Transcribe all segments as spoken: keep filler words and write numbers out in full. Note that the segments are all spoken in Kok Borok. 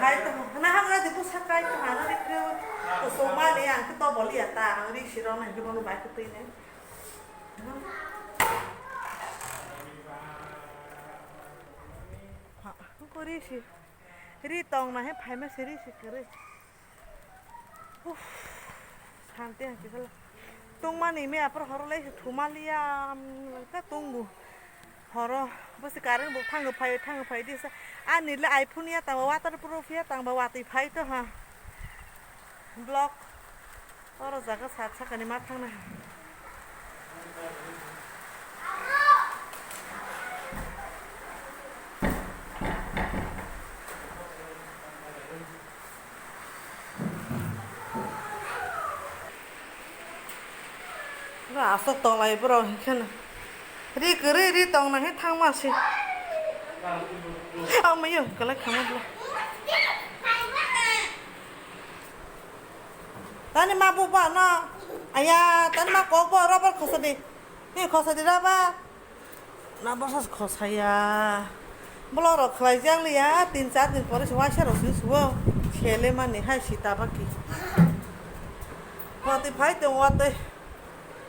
Kai to, na ha ga di busa kai to, ha na di kre, to so ma le ang to bol ya ta, ang ri si ro na di bol bai ko tui ne. Ha, ko ri si. Ri tong na he phai ma si ri si kre. Uff, santi hati sala. Tungmani me apor horo lai thumaliya, um, ka tungbu. Horo, bosi current bo thango phai, thango phai disa. Ani le iPhone ya tangbo waterproof ya tangbo watwi phai to ha. Block. Oro jaga sat sakani ma thangna. Aswk tonglai borok hinkhe no. Ri kwrwi ri tongna khe thangma se. Amayo kwlai khama bwla. Tani ma buba no. Aya, tani ma kokbo rubber khosadi. He khosadi rubber. Na bwsa se khosaya. Block rok khlai jak liya, tin char din pore se waisa rok se suo. Sele mani hai sita baki. Watwi phai tong watwi.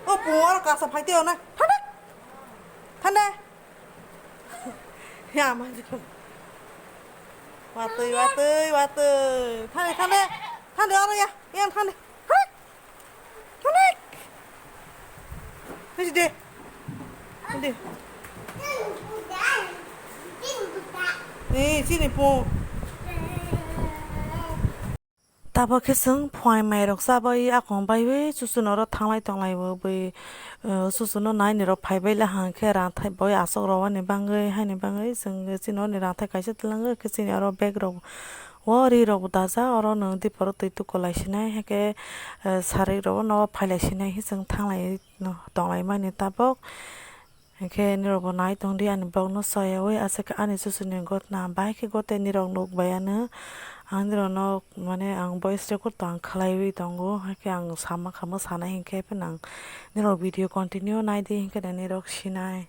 O pungo rok kasa phai teo na. Thande. Thande. Ya ma jikam. Watwi, watwi, watwi. Thande, thande. Thande oro ya. Yang thande. Hai. Hai. Hai de. Hai de. Ni sini po. Tabok khe chwng phuaimai rok chabai akung baiwi chuchunoro thanglai tonglai bo bwi, eh, chuchuno naini rok phaibai le hang khe rang thai boi aswk rwani bangwi haini bangwi chwng chini oni rang thai kaisa twlango khe chini oro bag rok o ri rok bo dajak oro nwng diporo twi tukulai sinai haikhe, eh, sarwi rok no phailai sinai hinwi chwng thanglai tonglai mani tabok. Hinkhe nirok bo nai tongdi ani vlog no soyawi aswk ani chuchuni gotna bahai khe gote nirok nuk bai ano ang nirok no mane ang voice record to ang khlaiwi tongo haikhe ang sama kha mwsana hinkhe phano ang nirok video continue naidi hinkhe nirok sinai.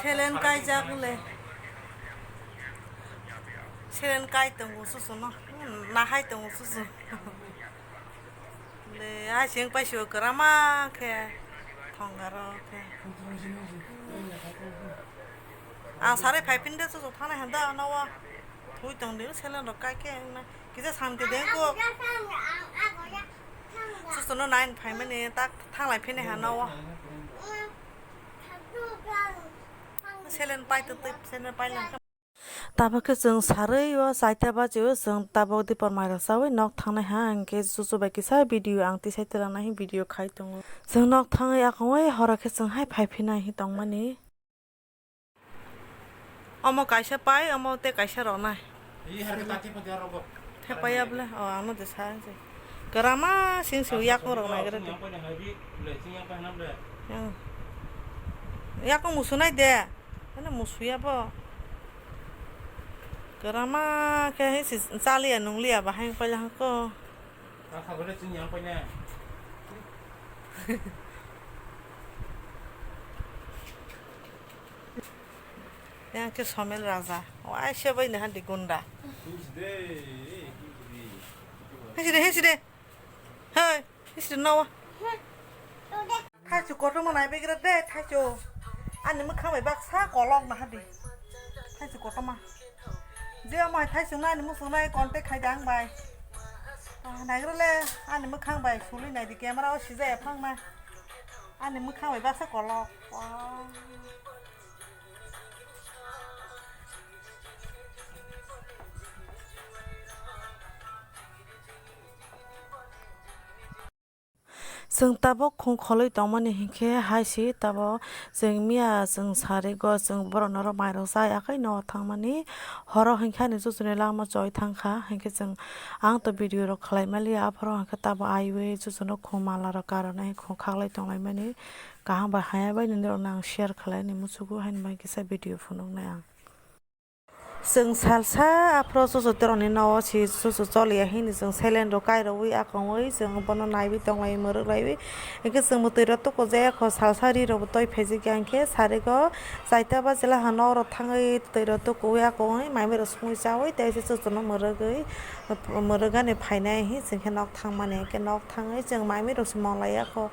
Selen kaijak le. Selen kai tongo susu no. Nahai tongo susu. Le, ai sing pai sio kerama khe thongaro khe. Ang sare phai pinde susu thane handa nawa. Thui tong de selen rok kai khe na. Kisa santi de ko. Susu no nine phai mani tak thanglai phine ha nawa. Selen pai tu tip selen pai lang. Tabok khe chwng sarwi o chaita baji o chwng tabok dipor mairok chawi nok thangnai ha, hinkhe chuchu bai kisa video ang tisai twlangnai hi video khai tongo. Chwng nok thangwi akungwi horo khe chwng hai phai phinai hi tongmani. Omo kaisa pai, omo tei kaisa rwnai. Thepaya bwle, o ano de sa se. Kwrama sing sing yakung rok naigra de. Yakung musunai de. Ano musuya bo. Kwrama khe hai se chaliya nungliya bahai paila hangko. Yang khe Somel Raja. Waisa bai nahan di gunda. Heside, heside. Hei, heside nawa. Thaichu kotorma nai begra de, thaichu. Ani mwkhang bai baksa kolok naha di. Thaichu kotorma. Je amai thaichu na ani muchung nai contact khai dang bai. Ah, naigra le ani mwkhang bai suli nai di camera o sijaya phang na. Ani mwkhang bai baksa kolok. Wow. Chwng tabok khung kholwi tongmani hinkhe hai se tabok chwng miya chwng sari go chwng borok norok mairok chaya khai no thangmani horo hinkhe ani chuchuni lama choi thangkha hinkhe chwng ang to video rok khlai maliya aphuru hinkhe tabok aiwi chuchuno khung mala rok karwi khung khaklai tonglaimani kaham bai haya bai nini rokno ang share khlai ni muchugo haini bai kisa video phunuknai ang. Chwng salsa aphro chuchu torokni nogo si chuchu choliya hini chwng silent rok kairogwi akongwi chwng bono naiwi tonglai mwrwk laiwi. Hwnkhe chwngbo twi rok tuku jaya kho salsa ri rokbo toi phaijak ya hwnkhe sarigo chaita bajela ha nok rok thangwi twi rok tukuwi akongwi mai mui rok songwi chawi tei se chuchu no mwrwgwi mwrwgani phainai hi chwngkhe nok thangmani hwnkhe nok thangwi chwng mai mui rok se mong laiya kho.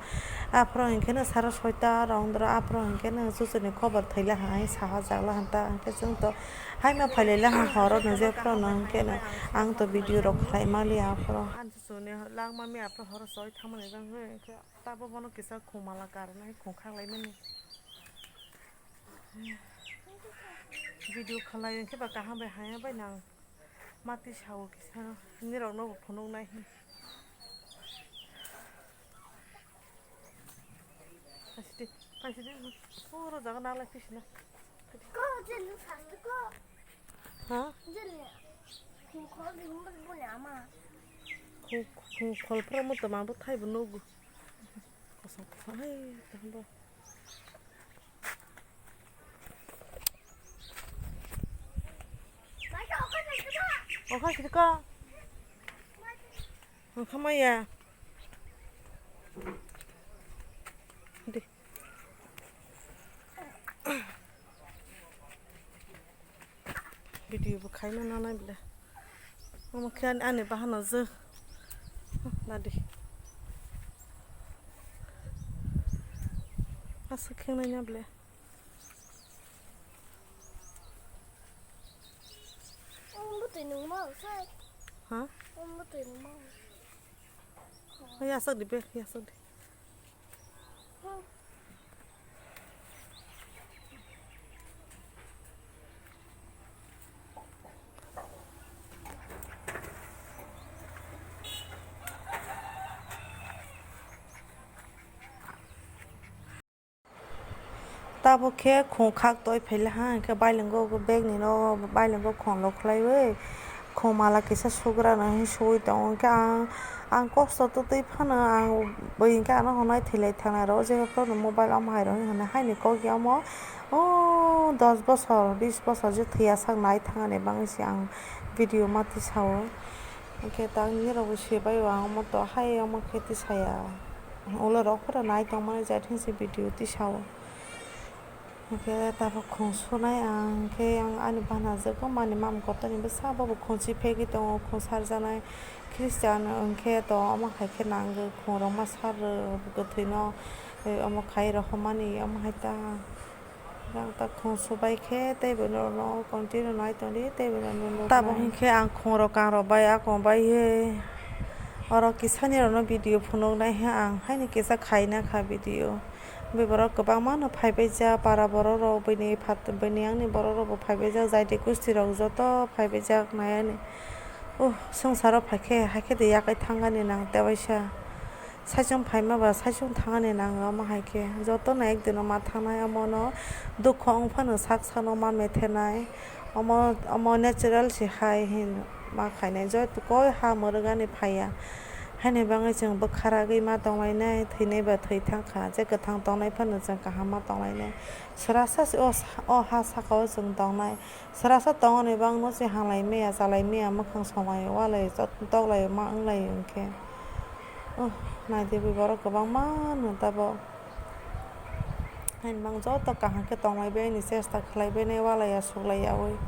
Aphro hwnkhe no saro soita rok wngdoro aphro hwnkhe no chuchuni khobor thwila hai saha jagla hanta hwnkhe chwng to haima phailai laha horo no jephru no hwnkhe no ang to video rok khlai maliya aphro. Ang chuchuni langma mi aphro horo soi thangmani jang hwnkhe tabo bono kisa khumala karwi nai khum khaklai mani. Video khalai hwnkhe ba kaham bai haya bai nang mati sao kisa nirok no phunuk nai. Paisidi, paisidi, puro jaga nalai pisina. Ko, je lu sastu ko. Ha? Je le. Ku ko di mo bu na ma. Ku, ku khol pra mo tama bo thai bo nogu. Kosong kosong hai tang bo. Oka sidi ko. Ang khamaya. Di. Video bo khaina nanai bile. Omo khe ani, ani bahano je. Nadi. Aswk khe nai na bile. Omo bwtwi nungma sai. Ha? Omo bwtwi nungma. Yasok di be, yasok di. Tabuk khe khung khak toi phaila ha, hwnkhe bailingo bag ni no bailingo khung lok khlaiwi khung mala kisa sugra no hinwi suwi tongo. Hwnkhe ang, ang kosto twtwi phano ang bui hwnkhe ano hwnwi thwilai thangnai rw, o jaga phano mobile omo hai rw hinwi hwnwi haini kok ya omo, o dos bosor, bis bosor je thwiya sak nai thangani bagwi se ang video ma tisao. Hwnkhe tang nini rok bo se bai o ang omo to hai omo khe tisaya. Ulo rok phano nai tongmani jat hinwi se video tisao. Hwnkhe tabuk khung sunai ang, hwnkhe ang ani bana jagao mani mam kotorni bwsa bobo khung si phegwi tongo, khung sarjaknai Christian hwnkhe to omo hai khe nango, khung rok ma sar rw, bwtwi no omo khai rw homani omo hai ta. Ang ta khung subai khe tei bo norok no continue nai tongdi tei bo norok no. Tabuk hwnkhe ang khung rok kang rok bai akung bai he oro kisa ni rok no video phunuk nai he ang haini kisa khaina kha video. Bui borok kwbangma no phaibaijak, para borok rok, buini phat-, buini yang ni borok rok bo phaibaijak, jaiti gusti rok joto phaibaijak nai ani. Uh, swngcharo phaikhe, haikhe de yakai thangani nang tewaisa. Saichung phaima ba saichung thangani nang omo haikhe. Joto no ekdino ma thangnai, omono dukho wng phano sak sakno ma methenai. Omo, omo natural se hai hin ma khainai, joto koi ha mwrwgani phaiya. Haini bagwi chwng bwkha ragwi ma tonglainai, thwinai ba thwi thangkha, je kwthang tongnai phano chwng kaham ma tonglainai. Swrasa se o sa-, o ha sakao chwng tongnai. Swrasa tongoni bagwino se hamlai maya, chalai maya, mwkhang somlaio, ualaio, toklaio, ma wnglaio hwnkhe. Uh, naidi bui borok kwbangma no tabuk. Haini bagwi joto kaham khe tonglai baini chesta khlai bainai, ualaiya, suklaiyaui.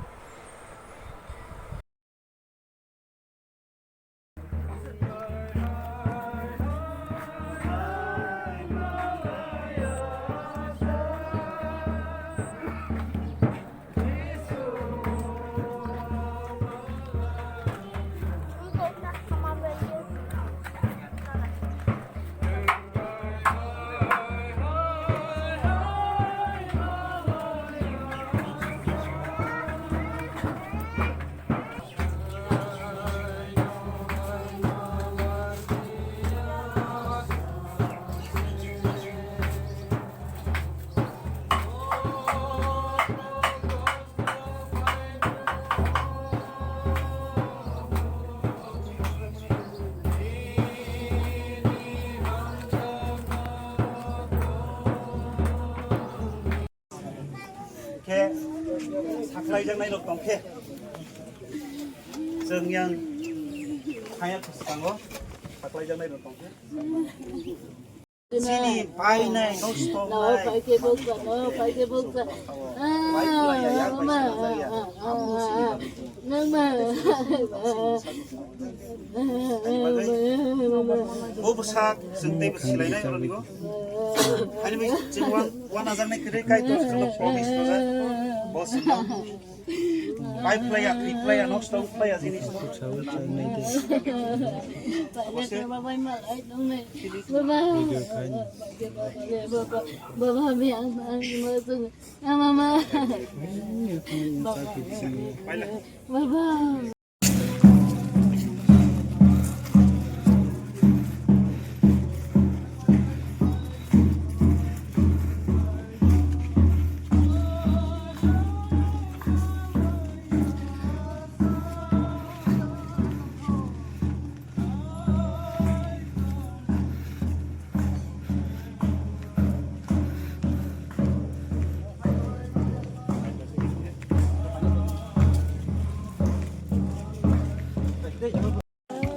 Khe sakhlaijaknai rok tong khe, Chwng yang haya kwskango saklaijaknai rok tongkhe. Chini painai, no stop nai. Paike boksa, no, paike boksa. Pai phlai ya, ya, pai phlai ya. Nang ma. Bo bwsa chwng tei bo silainai oro nibo. Ani bai chwng wan, wan ajaknai kwrwi Kaitor chwngno promise rwjak. Bo chwngno pai phlai ya, thwi phlai ya, nosto phlai ya jinis. Baba, baba, baba, baba, baba, baba, baba, baba, baba, Mama. Baba.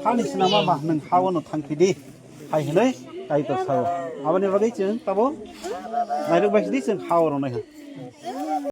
Hani sinama ba nwng hao no thangphi di. Hai hinoi Kaitor sao. Aboni bagwi chwng tabo nairok bai di chwng hao rwnai ha.